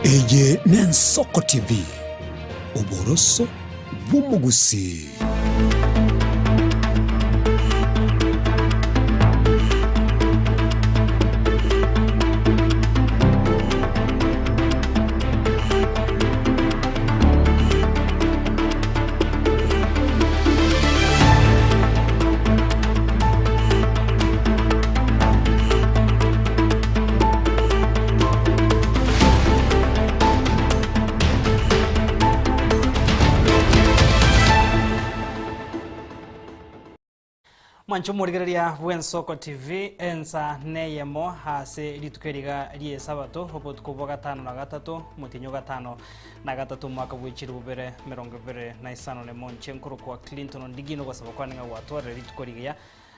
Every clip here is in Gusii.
Eye n'Ensoko TV, oboroso bw'omogusii. Mwanche omorigereria bw'Ensoko TV ensa neyemo ase rituko eriga ri'esabato obotuko bwa gatano na gatato omotienyi o gatano na gatato omwaka bwe chilifu bibere emerongo ebere na isano nemo inche nkorokwa Clinton Ondigi nogosaba kwane ng'a gwatwarire rituko rigiya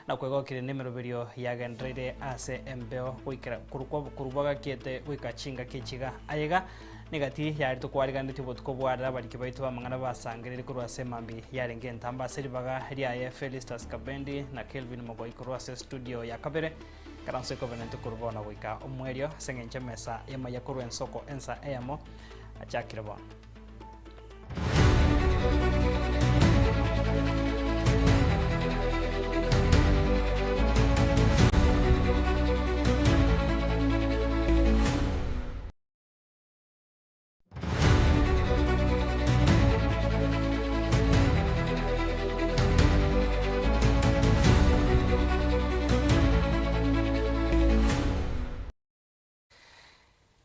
na kwegokire nemeroberio yagendereire ase embeo goikera korwa korwa bwagakiete goika chingaki echiga. Aiga negati yare tokwariganetie obotuko bwarire abariki baito b'amang'ana basangereire korwa ase emambi yarenge entambe ase ribaga riaye Felistus Kabendi na Kelvin Mogoi korwa ase studio ya kabere Ikaranso ekovenente korwa bono goika omoerio ase engencho emesa y'amaiya korwa ensoko ensa eyemo achakire bono.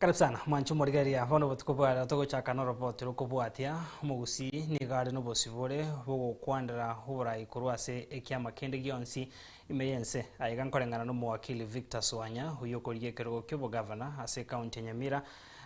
Karibu sana mwanche omorigereria bono obotuko bwa rero togochaka noroboti rokobwatia omogusii nigo are nobosibore bogokwanera oborai korwa ase ekiama kende gionsi ime yense aiga nkoreng'ana nomowakili Victor Swanya oyio okorigia ekerogo kiobogavana ase ekaunti ya Nyamira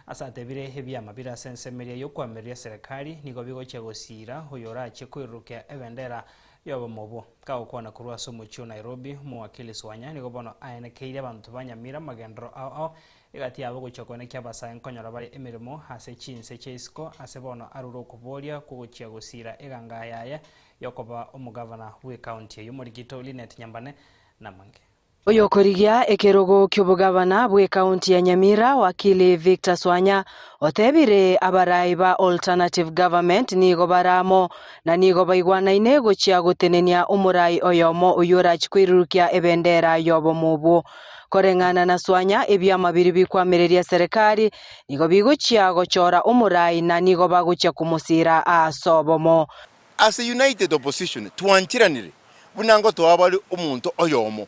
Ase atebire, Ebiama bire ase ensemo eria y'okoamereria eserekari nigo bigochia gosiira oyo orachie koirurukia ebendera y'obomo obwo. Kagokwana korwa ase omochie o Nairobi, omowakili Swanya nigo bono aenekeire abanto ba Nyamira amagenderero ao ao egati yabo gochia koenekia abasae nkonyora bare emeremo ase chinse chia isiko ase bono arure okoboria kw'ogochia gosiira eganga yaye y'okoba omogavana bw'ecounty eyio Omorikito Linet Nyambane namange. Oyokorigia ekerogo ki'obogabana bw'ekaunti ya Nyamira, Wakili Victor Swanya, otebire abarai ba Alternative Government nigo bare amo na nigo baigwanaine gochia gotenenia omorai oyomo oyio orachie koirurukia ebendera y'obomo obwo. Koreng'ana na Swanya, ebiama biria bikwamereria eserekari nigo bigochia gochora omorai na nigo bagochia komosira ase obomo. Ase United Opposition twancheranire buna ngotoa bare omonto oyomo.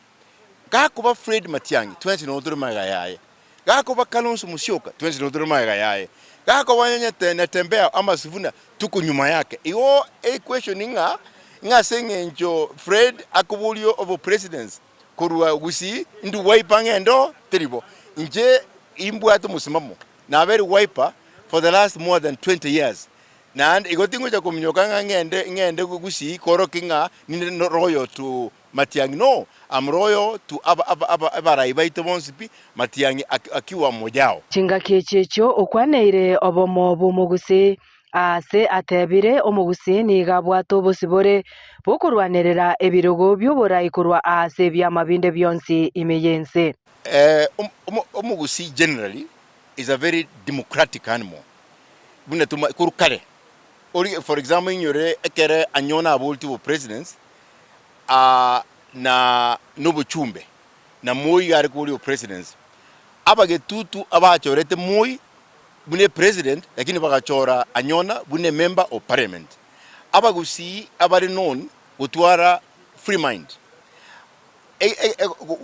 Gakoba Fred Matiang'i twensi nogo tore magega yaye. Gakoba Kalonzo Musyoka twensi nogo tore magega yaye. Gakoba onye Natembeya ama Sifuna tuko nyuma yake. Igo equation ng'a ng'a ase eng'encho Fred akoboria obopresidency korwa Gusii indu Wiper ng'ende oo teri bo. Inche imbwate omosimamo nabere Wiper for the last more than 20 years Naende igo tingocha kominyoka ng'a ng'ende ng'ende gusii koorokia ng'a ninde royal to Matiang'i. No, am royal to aba aba aba abarai baito bonsi pi, Matiang'i akiwa mmoja ao. Chingaki echi echio okwaneire obomo bw'omogusii, aase atebire omogusii nigo abwate obosibore bw'okorwanerera ebirogo bi'oborai korwa aase ebiama binde bionsi ime y'ense. Omogusii generally is a very democratic animal. Buna toma korwa kare, ori for example inyore ekere Anyona aboreti obopresidents na na obochumbe, na Moi iga are koboria obopresidents, abagetutu abachorete Moi buna epresident lakini bagachora Anyona buna emember of parliament. Abagusii abare known gotwara free mind,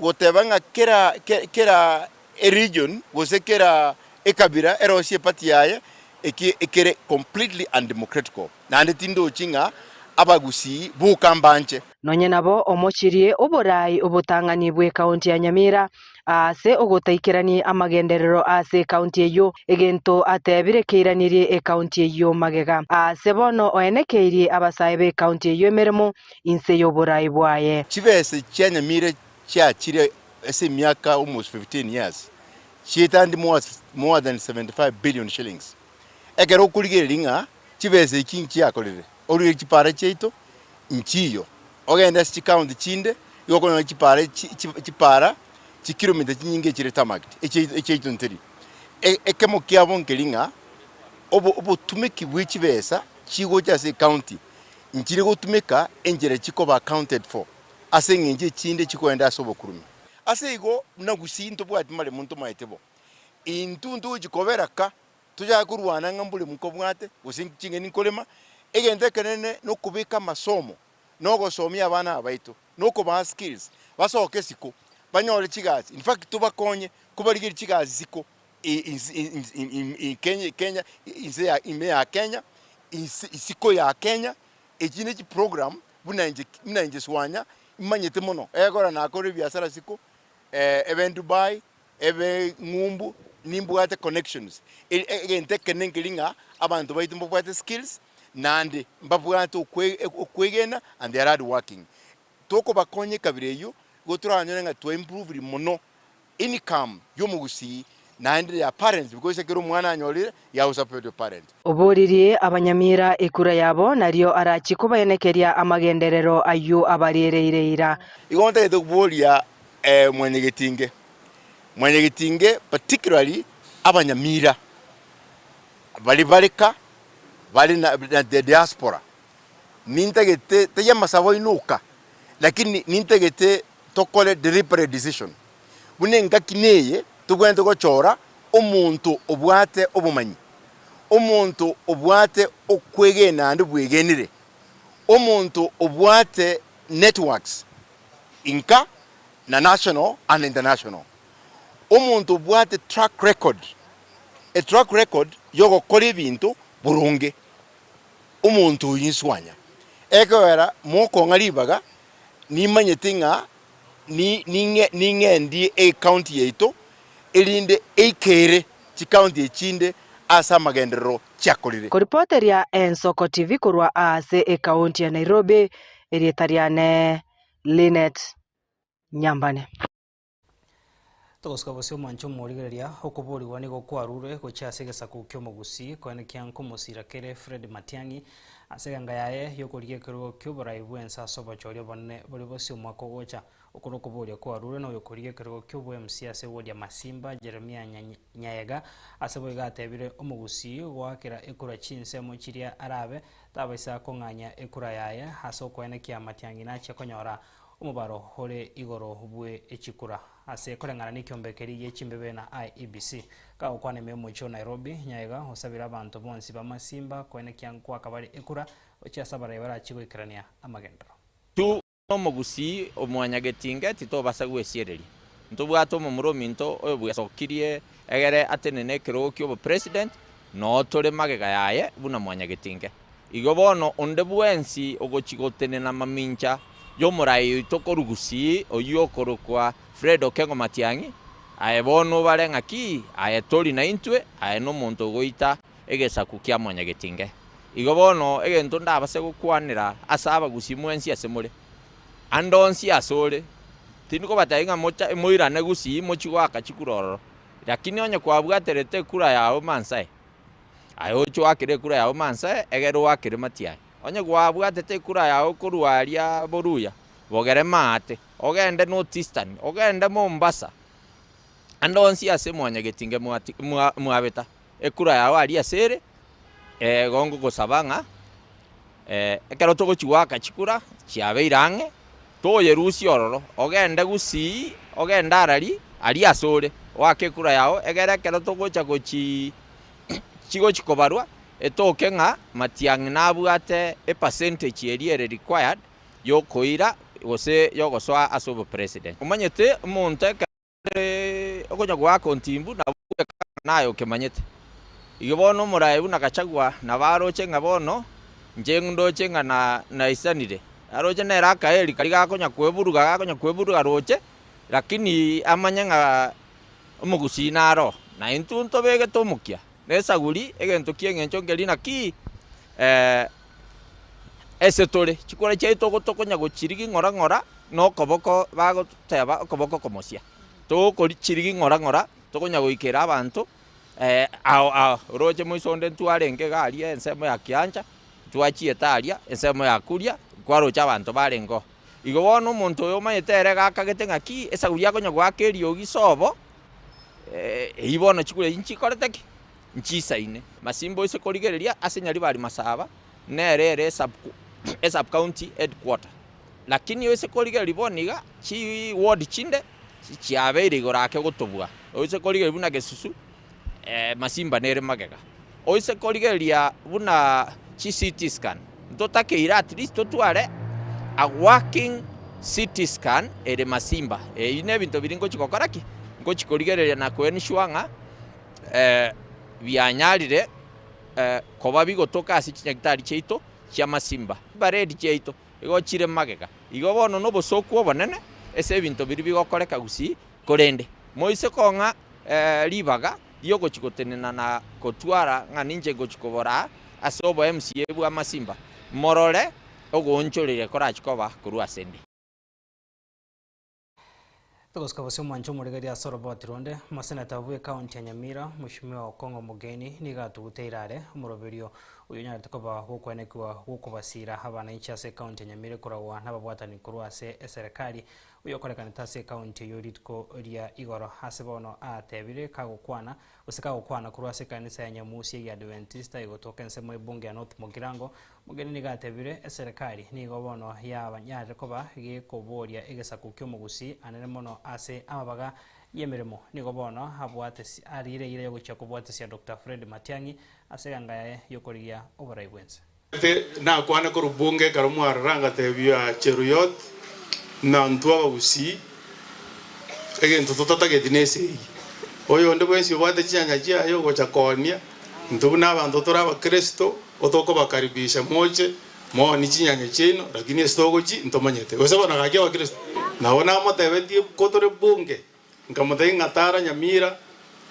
goteba ng'a kera kera eregion gose kera ekabira erosie eparty yaye eki ekere completely undemocratical naende tindochi ng'a abagusii boka mbanche. Nonye nabo omochirie oborai obotang'ani bw'ekaunti ya Nyamira aase ogotaikerani amagenderero ase ekaunti eyio, egento atebire keiranirie ekaunti eyio magega. Aase bono oenekeirie abasae b'ekaunti eyio emeremo inse y'oborai bwaye. Chibese chia Nyamira chiachire ase emiaka almost 15 years chietandi more than 75 billion shillings. Ekero okorigereria ng'a chibesa echi nchiakorire, origererie chipara chiaito nchiyo, ogende ase chicounty chinde igo okonyora chipara chipara chikilomita chinyinge chire tarmacked, echiaito nteri. Ekemo kiabo nkeri ng'a obotumeki bwe chibesa chigocha ase ecounty nchire gotumeka enchera chikoba accounted for ase eng'encho echinde chikoenda ase obokurumi. Ase igo buna gusii ntobwati maremo ntomaete bo. Intwe ntogochi kobera ka tochake korwana ng'a mboremo nkobwate gose ching'eni nkorema, egento ekenene nokobeka amasomo na ogosomia abana aba baito, na okobaa skills, basoke isiko, banyore chigasi, in fact tobakonye kobarigeria chigasi isiko Kenya, inse ya ime ya Kenya, inse isiko ya Kenya, echi ne chiprogram buna inche buna inche Swanya, imanyete mono, egekogera nakorire ebiasara isiko, ebe Dubai, ebe ng'umbu, nimbwate connections. Egento ekenene nkeri ng'a abanto baito mbabwate skills, naende mbabwate okwegena and they are hard working. Tokobakonya ekabira eyio, igo toranyore ng'a twa improved mono income y'omogusii naende their parents because ekero omwana anyorire he has to support the parent. Oboririe abanyamira ekura yabo, nario arachie kobaenekeria amagenderero ayio abariereire eira. Igo ntagete koboria mwanyagetinge, mwanyagetinge particularly abanyamira baria bare ka bare na the diaspora, nintagete tari amasabo aino oka, lakini nintagete tokore deliberate decision, buna engaki neye tobwenerete gochora omonto obwate obomanyi, omonto obwate okwegena naende bwegenire, omonto obwate networks inka na national and international, omonto obwate track record, a track record yogokora ebinto boronge, omonto oyio inswanya. Ekogera mokong'a ribaga, nimanyete ng'a ning'endie ecounty yaito erinde eikere chicounty echinde ase amagenderero chiakorire. Koripoteria Ensoko TV korwa aase ecounty ya Nairobi, erieta riane Linet Nyambane. Togosuka bosio omwanche omorigereria, okoborigwa nigo kwarurwe gochia ase egesaku ki'omogusii, koenekia nkomosira kere Fred Matiang'i ase eganga yaye y'okorigia ekerogo ki'oborai bw'ense ase obochori obonene bore bosio omwaka ogocha. Oko nokoboria kwarurwe noyokorigia ekerogo ki'obo-MC ase ewodi ya Masimba, Jeremiah Nyaega, ase boigo atebire omogusii goakera ekura chinsemo chiria arabe tabaisa kong'anya ekura yaye ase okoenekia Matiang'i nachia konyora Omobaro ore igoro bwe echikura ase koreng'ana nekiombe keria gie chimbebe na IEBC. Kagokwana ime yomochie o Nairobi, Nyaega osabire abanto bonsi ba Masimba koenekia nkoaka bare ekura gochia ase abarai barachie goikerania amagenderero. Intwe nomogusii omwanyagetinge titobasa gwesiereria. Ntobwate omomura ominto oyo bwesokirie egere atenene ekerogo ki'obopresident, noo tore magega yaye buna mwanyagetinge. Igo bono onde bwensi ogochia gotenena mamincha y'omorai oito korwa Gusii, oyio okorokwa Fred Okengo Matiang'i, aye bono obare ng'aki, aye tori naintwe, aye nomonto ogoita egesaku kia mwanyagetinge. Igo bono egento ndabase gokwanera ase abagusii mwensi ase more, ande onsi ase ore, tindi kobatebia ng'a mocha moirane Gusii mochie goaka chikura ororo, lakini onye kwabwaterete ekura yao mansae, Aye oche oakere ekura yao mansae, egere oakere matiang'i. Onye gwabwatete ekura yao korwa aria Boruya, bogere maate, ogende North Eastern, ogende Mombasa, ande onsi ase mwanyagetinge mwabeta ekura yao aria ase ere, igo ngogosaba ng'a ekero togochia goaka chikura, chiabeire ang'e, toyerusie ororo, ogende gusii, ogende arari, aria ase ore, oake ekura yao, egere ekero togocha gochii chigochi kobarwa, etoke ng'a matiang'i nabwate epercentage eria ere required yokoira gose yogosoa ase obopresident. Omanyete omonto ekero okonya goaka ontimbu nabo ogweka naye okemanyete. Igo bono omoraai buna Gachagua nabo aroche ng'a bono inche ndoche ng'a naisanire. Aroche nere akaeri karia gakonya kweburuga gakonya kweburuga roche, lakini amanye ng'a omogusii naro. Na intwe ntobegete omokia na esaguri egento ki'eng'encho nkeria naki ase tore, chikura chiaito tokonya gochirigia ng'ora ng'ora na okoboko bagoteba okoboko komosia. Togokorichirigia ng'ora ng'ora, tokonya goikera abanto ao ao. Oroche moiso onde ntwarenge iga aria ensemo ya kiancha, twachiete aria ensemo ya kuria, kwaroche abanto barenge oo. Igo bono omonto oyo omanyete ere gakagete ng'aki, esaguri akonya goaka eriogi sobo. Eyio bono chikura echi nchikorete ki? Nchisaine. Masimba oise korigereria ase Nyaribari Masaba, nere ere esub county headquarter. Lakini oise korigereria bono iga, chi ward chinde chiabeire igoro ake gotobua. Oise korigereria buna Gesusu, Masimba nere magega. Oise korigereria buna chi CT scan, ntotakeire at least totware a working CT scan ere Masimba. Ebi nebinto biria ngochi gokora ki? Ngochi korigereria na ko ensure ng'a bianyarire koba bigotoka ase chinyagitari chiaito chia Masimba. Chiparedi chiaito igo chire magega. Igo bono nobosooku obonene ase ebinto biria bigokoreka gusii, korende moise kong'a ribaga riogochia gotenena na gotwara ng'a ninche ngochia koboraa ase obo MCA bwa Masimba, morore ogoonchoreria korachie koba korwa ase 'nde. Togosika gose omwanche omorigereria ase oroboti ronde, omoseneta bw'ecounty ya Nyamira, Mweshimiwa Okong'o Omogeni nigo atuguteire are omoroberio oyio onyarete koba gokwenekiwa gw'okobasiira abananchi ase ecounty ya Nyamira ekoragwa nababwatani korwa ase eserekari oyo okorekanete ase ecounty eyio rituko ria igoro ase bono atebire kagokwana gose kagokwana korwa ase ekanisa ya Nyamusi egiadventista egotoka ensemo ebunge ya North Mugirango Omogeni nigo atebire, Eserekari nigo bono yabanyarire koba gekoboria egesaku ki'omogusii anene mono ase amabaga y'emeremo. Nigo bono abwate ariire eira y'ogochia kobwatesia Doctor Fred Matiang'i ase eganga yaye y'okorigia oborai bw'ense. Nakwana korwa bunge ekero mwarora ngatebia Cheruiyot na ntwe abagusii egento totatageti nesegi. Oyonde bwensi obwate chinyanya chiaye ogocha koonia, intwe buna abanto tore abakristo otokobakaribisha moche moonie chinyanya chiaino lakini ase togochia ntomanyete. Gose bono gaki abakristo? Nabo namotebetie kotore bunge nkamotebia ng'a tara Nyamira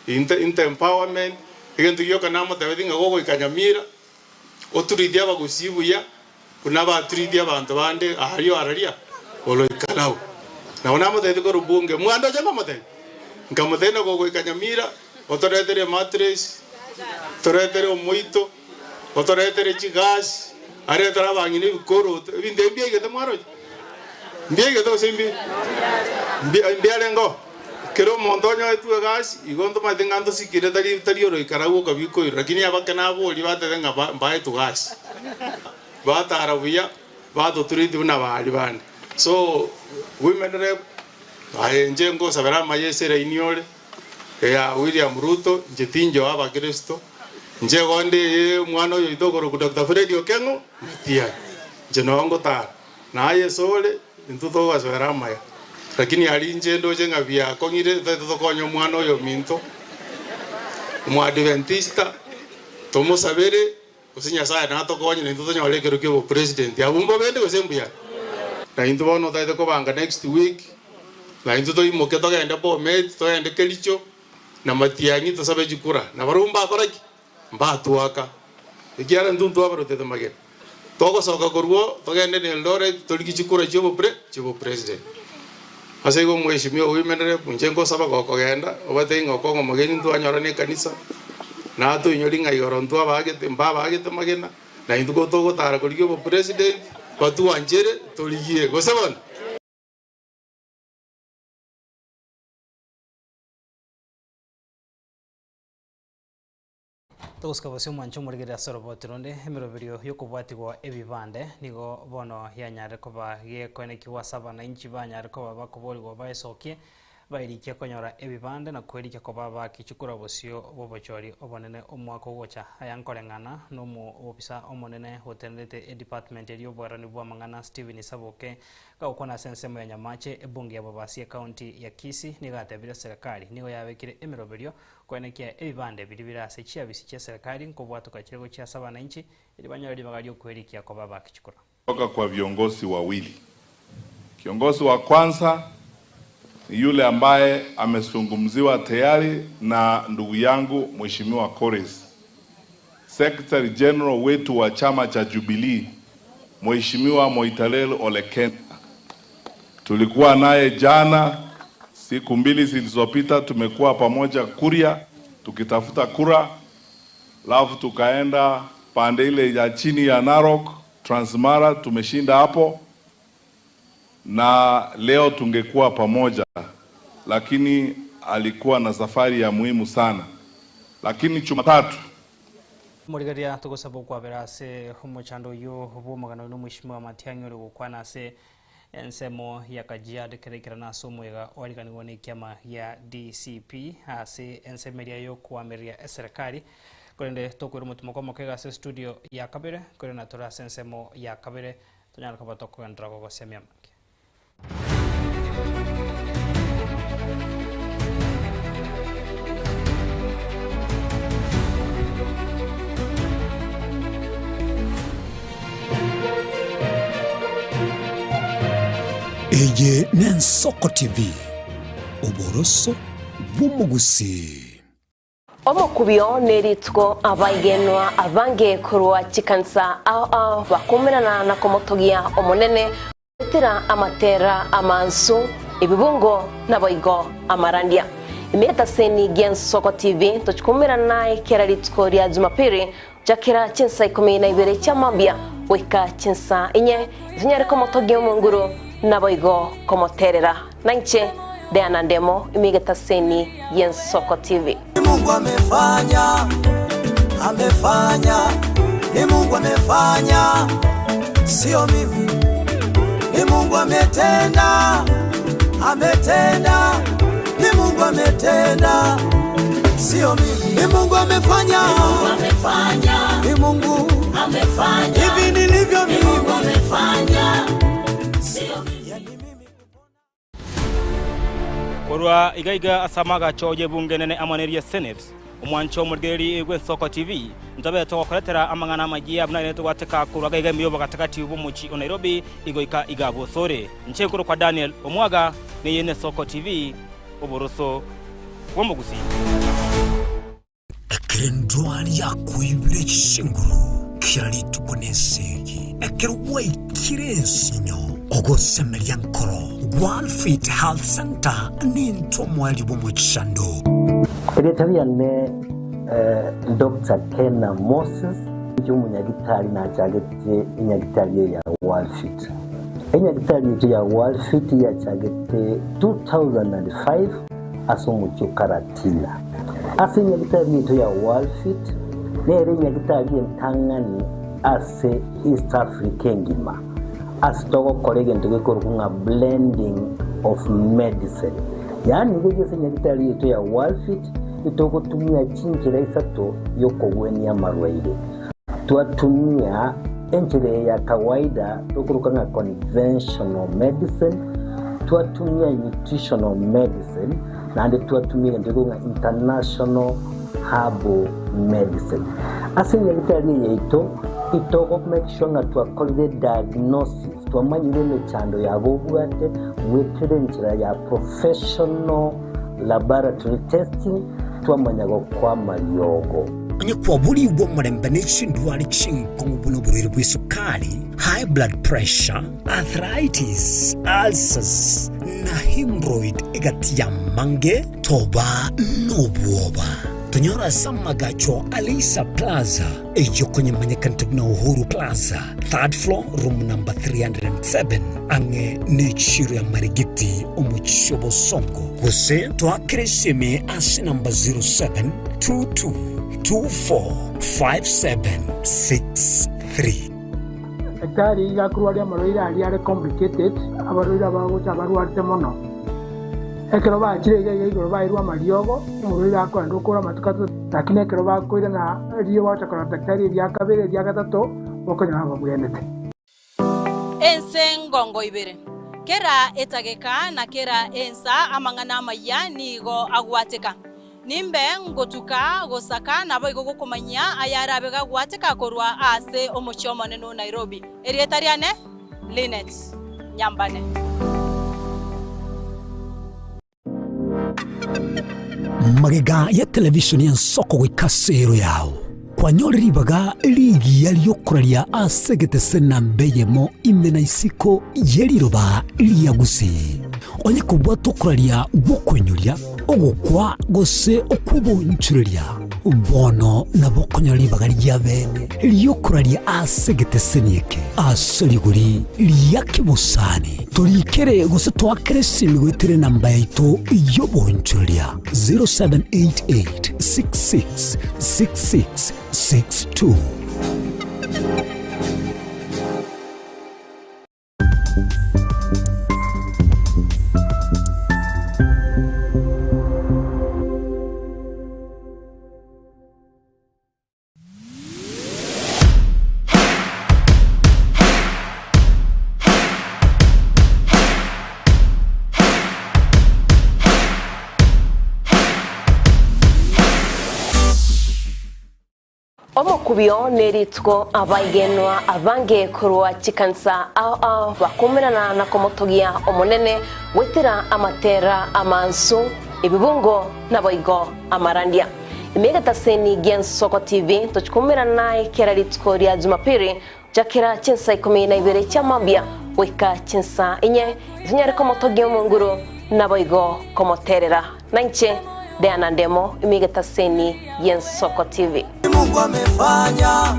inte inte empowerment egento gioka namotebetie ng'a gogoika Nyamira Oturithie abagusii buya, buna baturithie abanto bande aaria araria oroikarau. Nabo namotebetie korwa bunge, mwandoche nkamotebia, nkamotebia na gogoika Nyamira, otoretere emattress, otoretere omoito, otoretere chigasi, aretere abang'ina ebikoroto, ebinto ebi mbiaigete mwaroche? Mbiaigete gose mbi? Mbiarenge oo? Kera omonto onyoretwe egasi, igo ntomanyete ng'a ntosikire tari tari oroikarau okabikoirwa, lakini abake naboria batebe ng'a ba mbaetwe gasi. Batara buya, batotureti buna baria bande. So, women rep, aye inche nkosabera amaya ase eraini ore, eya William Ruto, inche tinjoa abakristo, inche igo nde eye omwana oyo oito okorokwa Doctor Fred Okeng'o, Matiang'i. Inche noo ngotara. Na aye asore, intwe togosoera amaya. Lakini aria inche ndoche ng'a biakong'ire, toete tokonye omwana oyo ominto, Omoadventista, tomosabere, gose Nyasaye natokonye naintwe tonyore ekero kia obopresident. Abwo mbobende gose mbuya? Na intwe bono totaete kobanga next week, na intwe toimoke togende Bomet, togende Kericho, na Matiang'i tosabe chikura. Na barabwo mbakora ki? Mbatwaka, ekiagera intwe ntwabarutete magena. Togosoka korwa oo, togende na Eldoret torigie chikura chi'obopre chi'obopresident. Ase igo omweshimiwa Women Rep, inche nkosaba gokogenda, obatebie ng'a okong'a omogeni ntwanyora na ekanisa, natoinyori ng'a igoro ntwabagete mbabagete magena, na intwe gotogotara korigia obopresident, batwanchere torigie, gose bono? Togosika bosio omwanche omorigereria ase oroboti ronde, emeroberio y'okobwatigwa ebibande nigo bono yanyarire koba gekoenekigwa ase abanainchi banyare koba bakoborigwa baesokie, baerikie konyora ebibande na kwerikia koba abaaki chikura bosio bw'obochori obonene omwaka ogocha. Aya nkoreng'ana nomoobisa omonene otenenerete edepartment eria y'oboerani bw'amang'ana Stephen Saboke gagokwana ase ensemo ya Nyamache ebunge ya Bobasi ecounty ya Kisii nigo atebire serekari nigo yabekire emeroberio Koenekia ebibande biria bire ase chiabisi chi'eserekari nkobwatoka chire gochia ase abananchi, erio banyore ribaga ri'okwerikia koba abaaki chikura. Kutoka kwa viongozi wawili. Kiongozi wa kwanza ni yule ambaye amezungumziwa tayari na ndugu yangu Mheshimiwa Koris, Secretary General wetu wa chama cha Jubilee, Mheshimiwa Moitalel Ole Kenta. Tulikuwa naye jana, siku mbili zilizopita tumekuwa pamoja Kuria tukitafuta kura, alafu tukaenda pande ile ya chini ya Narok, Transmara, tumeshinda hapo, na leo tungekuwa pamoja, lakini alikuwa na safari ya muhimu sana, lakini Jumatatu Morigereria togosaba okwabera ase omochando oyio bw'omogano na omweshimiwa Matiang'i ore gokwana ase ensemo ya Kajiado ekero aikerana ase omoyega oariganigwe nekiama gia DCP ase ensemo eria yokoamereria eserekari. Korende tokoira omotimoko omokega ase estudio ya kabere, korende natore ase ensemo ya kabere tonyare koba tokogenderera gogosemia amang'ana. Eye n'Ensoko TV, oboroso bw'omogusii. Omokubio nerituko abaigenwa abange korwa chikanisa ao ao bakomerana na komotogia Omonene goetera amatera amansu, ebibungo naboigo amarandia. Ime etaseni gi'Ensoko TV tochikomerana naye kera rituko ria Jumapili gochakera chinsa ikomi na ibere chia mambia goika chinsa inye, tonyare komotogia Omonguru naboigo komoterera. Nainche Diana Ndemo ime egetaseni gi'Ensoko TV. Ni Mungu amefanya, amefanya, ni Mungu amefanya, sio mimi. Ni Mungu ametenda, ametenda, ni Mungu ametenda, sio mimi. Ni Mungu amefanya, ni Mungu amefanya, ni Mungu amefanya, hivi nilivyo mimi, ni Mungu amefanya, sio mimi. Korwa iga iga ase amagacho y'ebunge enene amo neria Senate, omwancho omorigereria bw'Ensoko TV, ntobe togokoretera amang'ana amayia buna aye togwateka korwa iga iga ime y'obogatagati bw'omochie o Nairobi igoika iga bosore. Inche nkorokwa Daniel Omwaga, neye n'Esoko TV, oboroso bw'omogusii. Ekero endwari yakoibire chinguru kera rituko nesegi, ekero gwaikire ensinyo, ogosemeria nkoro, Gwalfit Health Centre nintwe omoerio bw'omochando. Erieta riane Doctor Kena Moses, inche omonyagitari nachagete enyagitari eye ya Walfit. Enyagitari yaito ya Walfit yachagete 2005 ase omochie o Karatina. Ase enyagitari yaito ya Walfit nere enyagitari entang'ani ase East Africa engima ase togokora egento gekorokwa ng'a blending of medicine. Yaani iga ase enyagitari yaito ya Walfit itogotumia chinchera isato yokogwenia amarwaire. Twatumia enchera eye ya kawaida tokoroka ng'a conventional medicine, twatumia nutritional medicine, naende twatumia egento gekorokwa ng'a international herbal medicine. Ase enyagitari eye yaito, itogo make sure ng'a twakorire diagnosis, twamanyire emechando yabo obwate goetera enchera ya professional laboratory testing, twamanya gokoa amariogo. Onye kwaborigwe omorembe ne chindwari chinkong'u buna oborwaire bw'esukari, high blood pressure, arthritis, ulcers, na hemorrhoid egati y'amange, toba nobwoba. Tonyore ase amagacho a Leisa Plaza, eyio konyemanyekanete buna Uhuru Plaza, third floor, room number 307, ang'e n'echiro ya Marigiti, omochie o Bosongo. Gose toakere esimi ase namba 0722245763. Daktari iga akorwaria amarwaire aria are complicated, abarwaire abagocha abarwarete mono. Ekero bachire iga iga igoro bairwe amariogo, omorwaire akoenda okora amatuko atato, lakini ekero bakoirana riria bagocha korora daktari eria kabere eria gatato, bokonyora babwenete. Ense ngongo ibere. Kera etageka na kera ensa amang'ana amayia nigo agwateka. Nimbe ngotuka gosaka naboigo gokomanyia ayarabe gagwateka korwa ase omochie omonene o Nairobi. Erieta riane Linet Nyambane. Magega ya televishoni y'ensoko goika ase ero yao, kwanyore ribaga rigiya ri'okoraria ase egetese namba eyemo ime na isiko ye riroba ria Gusii. Onye kobwate okoraria gw'okoinyoria, ogokwa gose okw'obonchoreria. Bono nabo okonyora ribaga ria bene ri'okoraria ase egeteseni eke ase rigori ria kebosani. Torikere gose toakere esimi goetera enamba yaito y'oboonchoreria 0788 66 66 62. Omokubio nerituko abaigenwa abange korwa chikanisa ao ao bakomerana na komotogia Omonene goetera amatera amansu, ebibungo naboigo amarandia. Ime egetaseni gi'Ensoko TV tochikomerana naye kera rituko ria Jumapili gochakera chinsa ikomi na ibere chia mambia goika chinsa inye, tonyare komotogia Omonguru naboigo komoterera. Nainche Diana Ndemo, ime egetaseni gi'Ensoko TV. Ni Mungu amefanya,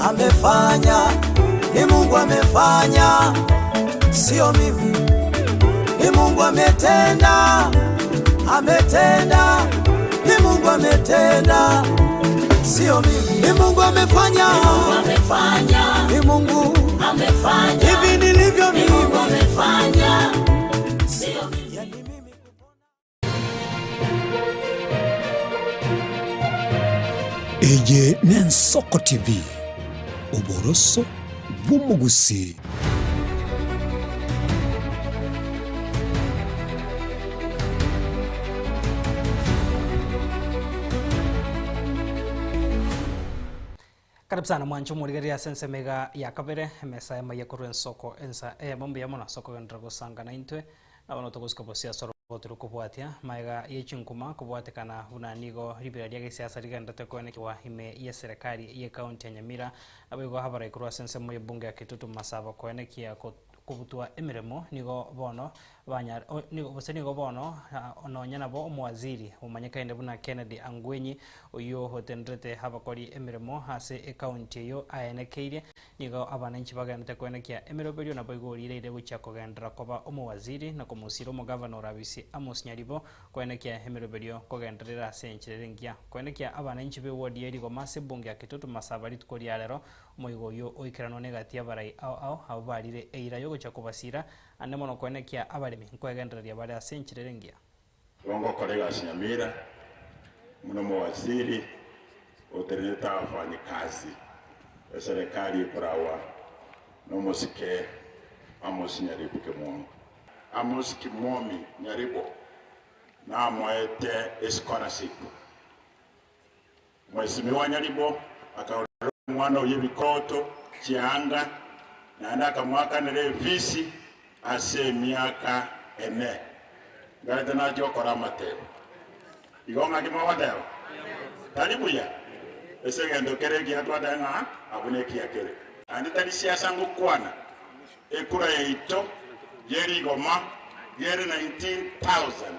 amefanya, ni Mungu amefanya, sio mimi. Ni Mungu ametenda, ametenda, ni Mungu ametenda, sio mimi. Ni Mungu amefanya, ni Mungu amefanya, ni Mungu amefanya, hivi nilivyo mimi, ni Mungu amefanya, sio mimi. Eye n'Ensoko TV, oboroso bw'omogusii. Karibu sana mwanche omorigereria ase ensemo iga ya kabere, emesa emaye korwa ensoko ensa eyemo mbuya mono ase okogenderera gosanga naintwe, na bono togosika bosio ase oroboti rokobwatia magega ye chinkuma kobwatekana buna nigo ribera ria gesiasa rigenderete koenekiwa ime y'eserekari y'ecounty ya Nyamira, naboigo abarai korwa ase ensemo y'ebunge ya Kitutu Masaba koenekia kobutwa emeremo nigo bono banyare nigo gose nigo bono nonya nabo omowaziri omanyekaine buna Kennedy Angwenyi oyio otenderete abakori emeremo ase ecounty eyio aenekeirie nigo abananchi bagenderete koenekia emeroberio naboigo orireire gochia kogenderera koba omowaziri na komosira omogavana orabisi Amos Nyaribo koenekia emeroberio kogenderera ase enchera ere engiya koenekia abananchi be ward ye Rigoma ase ebunge ya Kitutu Masaba rituko ria rero Omoigo oyio oikeranwa negati y'abarai ao ao abwo barire eira y'ogochia kobasiira, ande mono koenekia abaremi nkwegendereria bare ase enchera ere engiya. Bongokora egasi Nyamira, buna omowaziri otenenerete abafanyikazi eserekari ekorawa nomosike Amos Nyaribo Kimwomi. Amos Kimwomi Nyaribo namoete escholarship. Mwesimigwa Nyaribo akagorera omwana oyio ebikoroto, chianga, naende akamoakanera efisi ase emiaka ene. Ngarete nachia gokora amatebo. Igo ng'aki mogoteba? Tari buya? Ase egento kere ekiya twateba ng'a abwo nekiya kere. Naende tari siasa ngokwana, ekura yaito ye rigoma yere 19,000.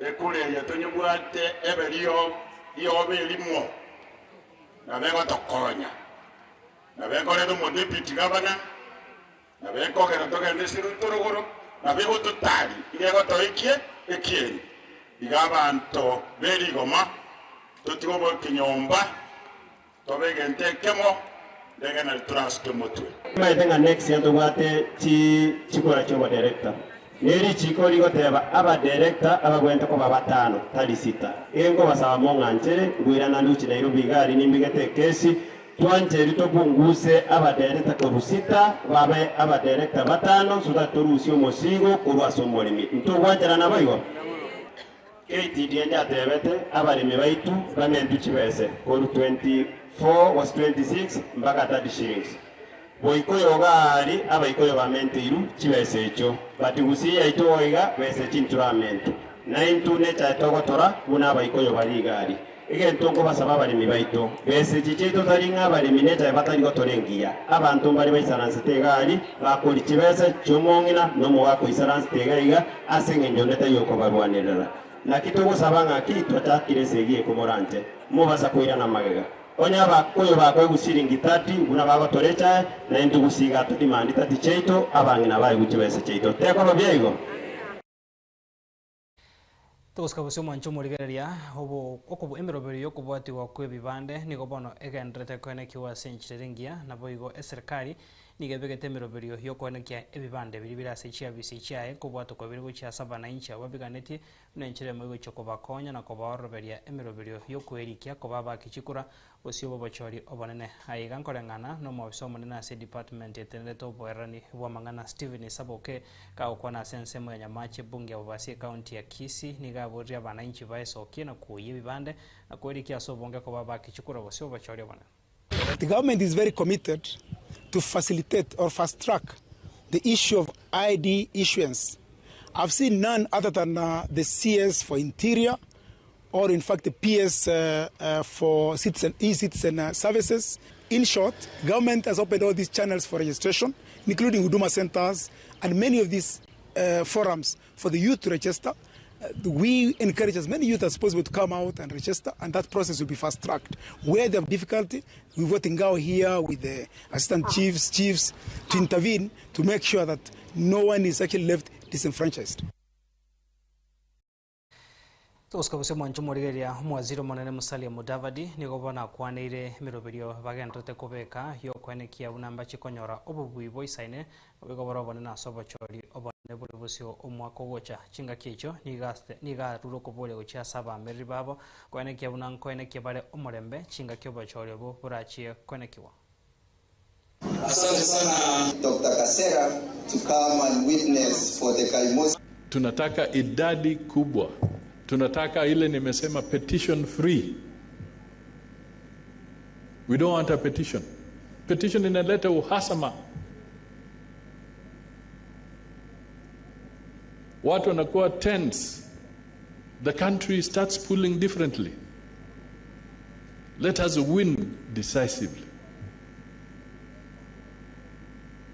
Ekura eye tonyebwate ebe rioba erimo, nabo egotokonya, nabo ekoreta omodeputy gavana, nabo ekogera togende ase rogoro, nabo egototari iga egotoikia ekieni. Iga abanto berigoma totige obokinyomba. Tobe egento ekemo, ndege nari torasuke motwe. Omanyete ng'a next year ntobwate chi chikura chia obodirector. Ne richiko rigoteba abadirector ababwenerete koba batano tari sita. Iga nkobasaba mong'anchere ngoirana nduche Nairobi iga aria nimbegete ekesi twancheri topunguse abadirector korwa sita babe abadirector batano so that torusie omosigo korwa ase omoremi. Ntogwancherana boigo? KTDA yatebete abaremi baitu bamentwe chibese korwa 24 gose 26 mpaka 30 shillings. Boikoyo iga aria abaikoyo bamenteirwe chibese echio but Gusii yaito iga bese echi ntoramentwe. Naintwe nechae togotora buna abaikoyo baria iga aria. Egento nkobasaba abaremi baito, bese echi chiaito tari ng'a abaremi nechae batari gotora engiya. Abanto mbare baisaransete iga aria bakori chibese chi'omong'ina na omogaka oisaransete iga iga ase engencho onde taiyo okobarwanerera. Naki togosaba ng'aki twachakire esegi eye komoranche, mobasa koirana magega. Onye abakuyu bakoigwa siringi 30 buna bagotora echae, na intwe gose iga todimandi 30 chiaito, abang'ina baigwe chibesa chiaito. Tekoba buya igo? Togosika bosio omwancho omorigereria obo okobu emeroberio y'okobwatigwa kw'ebibande nigo bono egendererete koenekiwa ase enchera ere engiya, naboigo eserikari nigo ebegete emeroberio y'okoenekia ebibande biria bire ase chiabisi chiaye kobwatokwa bire gochia ase abanainchi abwo babiganetie buna enchera emo egochia kobakonya na kobaororoberia emeroberio y'okwerikia koba abaki chikura Bosio bw'obochori obonene. Aiga nkoreng'ana nomobisa omonene ase edepartment etenerete oboererani bw'amang'ana Stephen Isaboke kagokwana ase ensemo ya Nyamache ebunge ya Bobasi ecounty ya Kisii nigo aboririe abanainchi baesokie na kuoyia ebibande na kwerikia ase obonge koba abaki chikura bosio bw'obochori obonene. The government is very committed to facilitate or fast track the issue of ID issuance. I've seen none other than the CS for Interior or in fact the PS for citizen, e-citizen services. In short, government has opened all these channels for registration, including Huduma centers and many of these uh, forums for the youth to register. We encourage as many youth as possible to come out and register, and that process will be fast tracked. Where they have difficulty, we've got Ngao here with the assistant chiefs, chiefs to intervene to make sure that no one is actually left disenfranchised. Togosika gose omwancho omorigereria omowaziri omonene Musalia Mudavadi nigo bono akwaneire emeroberio bagendererete kobeka y'okoenekia buna mbache konyora obobui boisaine naboigo bore obonene ase obochori obonene bore bosio omwaka ogocha. Chingaki echio nigo ase nigo arure okoboria gochia ase abaamereri babo koenekia buna nkoenekia bare omorembe chingaki obochori obo borachie koenekigwa. Asante sana Dr. Kasera to come and witness for the Kaimosi. Tunataka idadi kubwa, tunataka ile nimesema petition free. We don't want a petition. Petition inaleta uhasama, watu wanakuwa tense, the country starts pulling differently. Let us win decisively.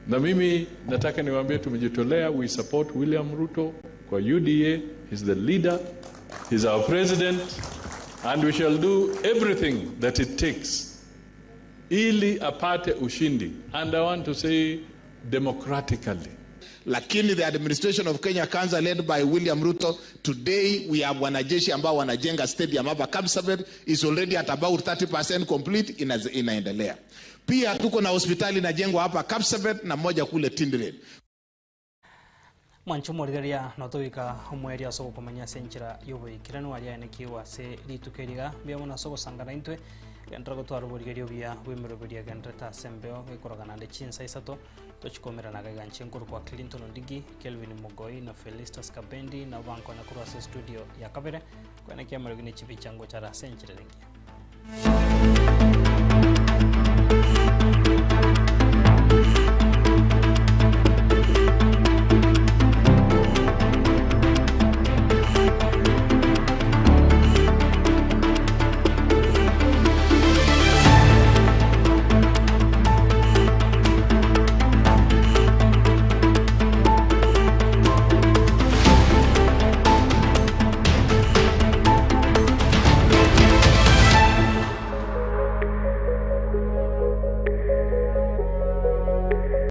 Na mimi nataka niwaambie tumejitolea, we support William Ruto kwa UDA, he's the leader, he's our president and we shall do everything that it takes ili apate ushindi and I want to say democratically. Lakini the administration of Kenya Kwanza led by William Ruto, today we have wanajeshi ambao wanajenga stadium hapa Kapsabet is already at about 30% complete, ina, inaendelea. Pia tuko na hospitali inajengwa hapa Kapsabet na moja kule Tinderet. Mwanche omorigereria notogoika omoerio ase ogokomanya ase enchera y'oboikeranu aria aenekigwe ase rituko eri iga. Mbuya mono ase ogosanga naintwe, genderera gotwara oborigereria obuya bw'emeroberio egendererete ase embeo gekorogana ande chinsa isato. Tochikomerana gaiga inche nkorokwa Clinton Ondigi, Kelvin Mogoi na Felistus Kabendi nabo bankonya korwa ase estudio ya kabere, koenekia amarogi ne chibicha ngochare ase enchera ere engiya.